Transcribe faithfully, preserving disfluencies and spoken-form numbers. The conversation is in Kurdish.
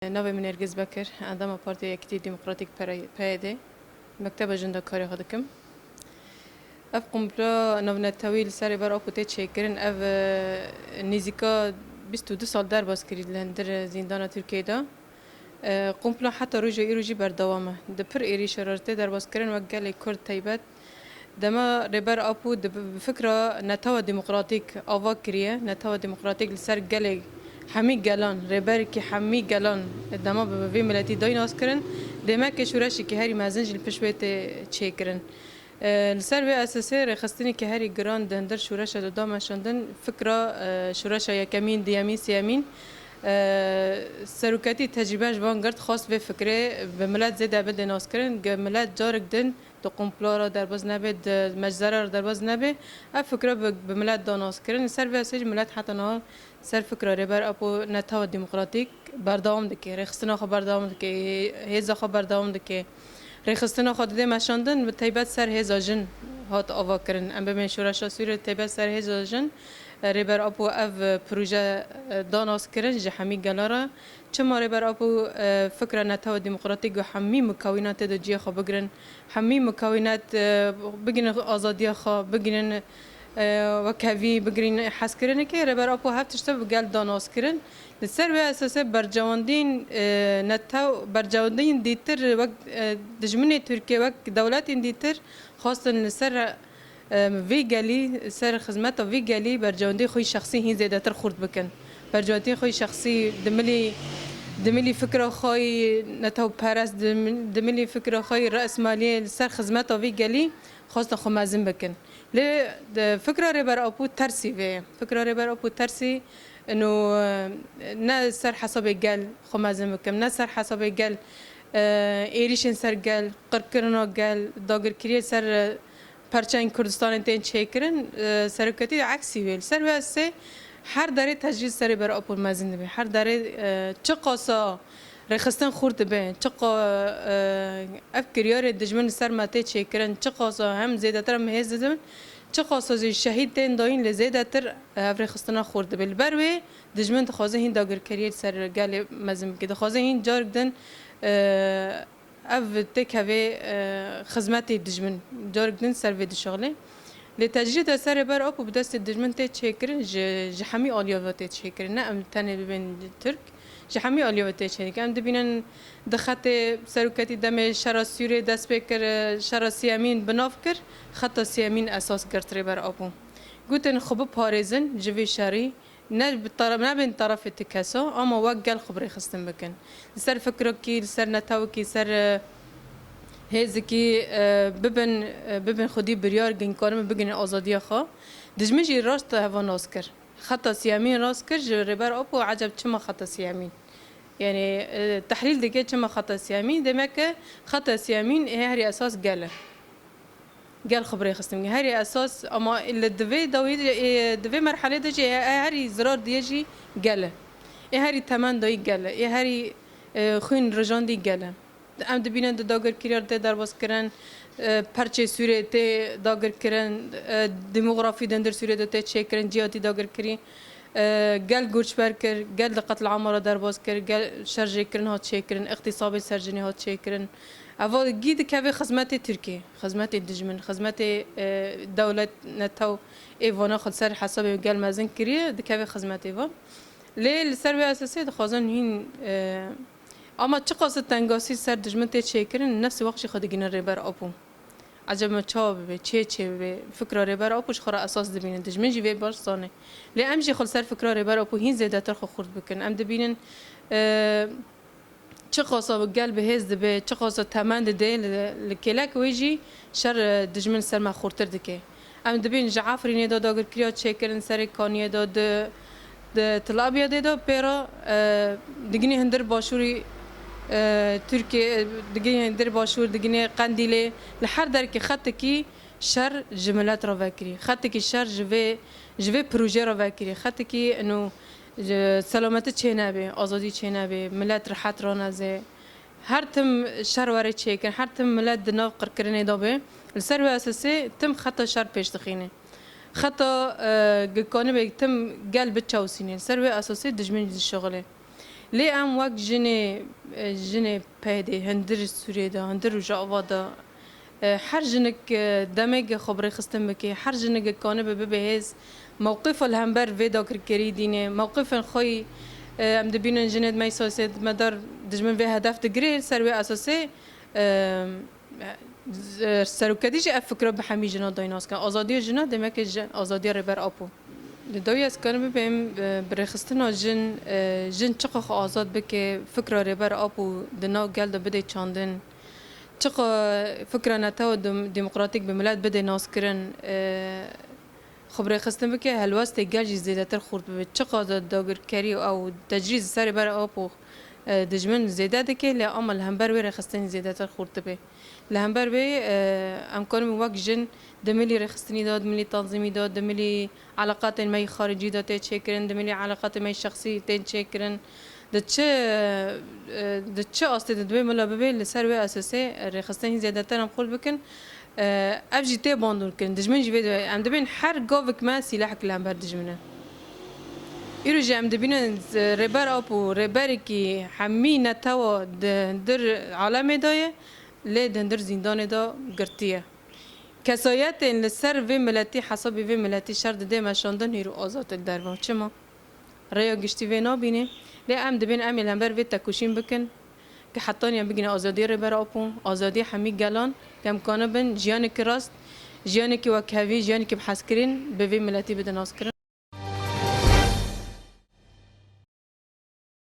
Navê min Nergiz Bekir, endama Partiya Yekîtî Demokratîk, P Y D, Mekteba Jinda karê xwe dikim. Ev komplo navnetewî li ser Rêber Apo tê çêkirin, ev, e, nêzîka bîst û du sal derbas kirî li hundir zîndana Tirkiyeyê de. E, komplo heta roja îro jî berdewam e. Di pir êrîşa re tê derbas kirin wek gelê Kurd taybet. Dema Rêber Apo di bi fikra netewa demokratîk ava kiriye, netewa demokratîk li ser gelê hemî gelan, rêberekî hemî gelan dema bi vê miletî dayî nas kirin, dêmeke şoreşekî herî mezin jî li pişt wê tê çêkirin. E, li ser vê esasê rêxistinekî herî giran di hundir şoreşa de da meşandin, fikra, e, şoreşa yekemîn, duyemîn, sêyemîn, e, seroketî tecrîbe ji van girt, xwest vê fikrê bi milet zêde bide naskirin, ge milet carek din di komplo re derbas nebe, di meczere re derbas nebe, ev fikra bi, bi milet da naskirin. Li ser vê esê jî milet heta niha ser fikra Rêber Apo netewa demokratîk berdewam dike, rêxistina xwe berdewam dike, hê-, hêza xwe berdewam dike. Rêxistina xwe dide meşandin, bi taybet ser hêza jin hat ava kirin. Em bibên şoreşa Sûriyê, taybet ser hêza jin, e, Rêber Apo ev, e, proje, e, da nas kirin ji hemî gela re. Çima Rêber Apo, e, fikra netewa demokratîk û hemî mukawîna tê de cihê xwe bigirin, hemî mukawînet, e, bigrin azadiya xwe, bigrin, e, wekhevî, bigrin hezkirinekê, Rêber Apo hev tişta bi gel da nas kirin. Li ser vê esasê bercewendiyên, e, netew, bercewendiyên dîtir wek, e, dijminê Tirkiye, wek dewletên dîtir xwestin li ser, e, vê gelî, ser xizmeta vê gelî bercewendiyê xwe yî şexsî hîn zêdetir xurt bikin. Bercewendiyê xwe yî şexsî di milî, di milî fikra xwe yî netewperest, di mi-, di milî fikra xwe yî re'smaliyê li ser xizmeta vê gelî xwestin xwe mezin bikin. Lê di fikra Rêber Apo tersî vê ye. Fikra Rêber Apo tersî ino, e, ne ser hesabê gel xwe mezin bikim, ne ser hesabê gel, e, êrîşên ser gel, qirkirina gel, dagirkiriyê ser, e, perçeyên Kurdistanê tên çêkirin, e, seroketî eksî wê. Li ser vê esê her derê tecrîd ser Rêber Apo mezin dibe. Her derê, e, çiqasa rêxistin xurt dibe, çiqa, e, ev kiryarê dijmin li ser me tê çêkirin, çiqasa hem zêdetir em hêz didin, çiqasa jî şehîd tên dayîn, lê zêdetir ev rêxistina xurt dibe. Li ber wê dijmin dixwaze hîn dagirkeriyê li ser gelê mezin bike. Dixwaze hîn carek din, e, ev têkevê, e, xizmetê dijmin, carek din ser vê dişixile. Lê tecrîda ser Rêber Apo bi destê dijmin tê çêkirin, ji, ji hemî aliya ve tê çêkirin. Ne em tenê bibên Tirk, ji hemî aliya ve tê çêkirin. Em dibînin di xetê seroketî demê şera Sûriyê dest pê kir, şera sêyemîn bi nav kir, xeta sêyemîn esas girt Rêber Apo. Gotin xwe biparêzin ji vê şerî, ne bi tara-, nebên tarafê ti kesa, ama wek gel xwe bi rêxistin bikin. Li ser fikrekî, li ser netewekî, ser, e, hêzekî, e, bibin, e, bibin xwedî biryar gin, karin bigihînin azadiya xwe. Dijmin jî raşt heva nas kir. Xeta sêyemîn rast kir, ji Rêber Apo eceb çima xeta sêyemîn? Yanî, e, tehlîl dike çima xeta sêyemîn? Demek ke xeta sêyemîn ê herî esas gel e. Gel xwe bi rêxistin. Herî esas, ama li di vê dawî de, ê, di vê merhelê de jî, ê, ê herî zirar diye jî gel e. Ê herî temen dayî gel e. Ê herî, e, xwîn rijandî gel e. Em dibînin di dagirkeriya tê derbas kirin, e, perçê Sûriyê tê dagir kirin, e, demografî di hundir Sûriyê de tê çêkirin, cihê hatî dagirkirî. E, gel göçber kir, gel di qetlîama re derbas kir, gel şer jê kirin hat çêkirin, îxtîsabê ser jinê hat çêkirin. Eva gî dikeve xizmetê Tirkiyê, xizmetê dijmin, xizmetê, e, dewlet, netew ê vana xwe li ser hesabê gel mezin kiriye, dikeve xizmetê van. Lê li ser vê esasê dixwazin hîn, e, ama çiqas tengasî ser dijmin tê çêkirin, nefsî wext jî xwe digihînin Rêber Apo. Ecebe me çawa bibe, çê çê bibe, fikra Rêber Apo ji xwe re esas dibîne. Dijmin jî vê baş zane. Lê em jî xwe li ser fikra Rêber Apo hîn zêdetir xwe xurt bikin. Em dibînin, e, çiqasa gel bi hêz dibe, çiqasa temen dide, li, li kêlek wê jî şer, e, dijmin ser me xurtir dike. Em dibînin ji Efrînê de dagirkeriya çêkirin, serê Kaniyê de, di, di Tel Abyadê de pê re, e, digihîne hundir başûrî, e, Tirkiyê, e, digihîne hundir başûr, digihîne Qendîlê. Li her derekî xetekî şer ji milet re vekirî. Xetekî şer ji vê, ji vê projê re vekirî. Xetekî ino, e, selametî çênebe, azadî çênebe, milet rihet raneze. Her tim şer were çêkirin, her tim milet di nav qirkirinê de be. Li ser wê esasê tim xeta şer pêş dixîne. Xeta, e, gi kanibe tim gel biçewsîne. Li ser wê esasê dijmin jî dişixile. Lê em wek jinê, e, jinê P Y D'ê, hundir Sûriyê de, hundir Rojava de, e, her jinik, e, demê xwe bi rêxistin bike, her jinik kanibe bibe hêz, mewqîfa li hember vê dagirkeriyê dîne, mewqîfên xwe yî, e, em dibînin jinê di me sosiyet me dar dijmin vê hedef digire, li ser wê esasê, e, z-, seroketî jî ev fikra bi hemî jina dayî nas kir. Azadiya jina demeke ji azadiya Rêber Apo. Li dawî ez karim bibêm, e, bi rêxistina jin, e, jin çiqa xwe azad bike, fikra Rêber Apo di nav gel de bide çandin, çiqa fikra netewa dem-, demokratîk bi milet bide naskirin, e, xwe bi rêxistin bike, helwestê gel jî zêdetir xurt bibe. Çiqa da-, dagirkerî û ew tecrîz li ser Rêber Apo, e, dijmin zêde dike, lê ama li hember wê rêxistinî zêdetir xurt dibe. Li hember vê, e, em karin wek jin di milî rêxistinî de, di milî tanzîmî de, di milî eleqatên me yî xaricî de tê çêkirin, di milî eleqatên me yî şexsî tên çêkirin. Di çi, e, di çi astê de divê mila bibê, li ser wê esasê rêxistinî zêdetir em qul bikin. E, ev jî tê bandorkirin. Dijmin jî vê divê. Em dibên her gavik me sîlehek li hember dijmin e. Îro jî em dibînin, e, Rêber Apo, rêberekî hemî netewa di hundir alemê de ye. Lê di hundir zîndanê de girtiye. Kesayetên li ser vê miletî, hesabê vê miletî şer dide meşandin hîro azad li derve. Çima? Rêya giştî vê nabîne. Lê em dibên em ê li hember vê tekoşîn bikin, ke hetaniye bigihîne azadiyê Rêber Apo, azadiyê hemî gelan, ke em kanibin jiyanekî rast, jiyanekî wekhevî, jiyanekî bi hezkirin bi vê miletî bide naskirin.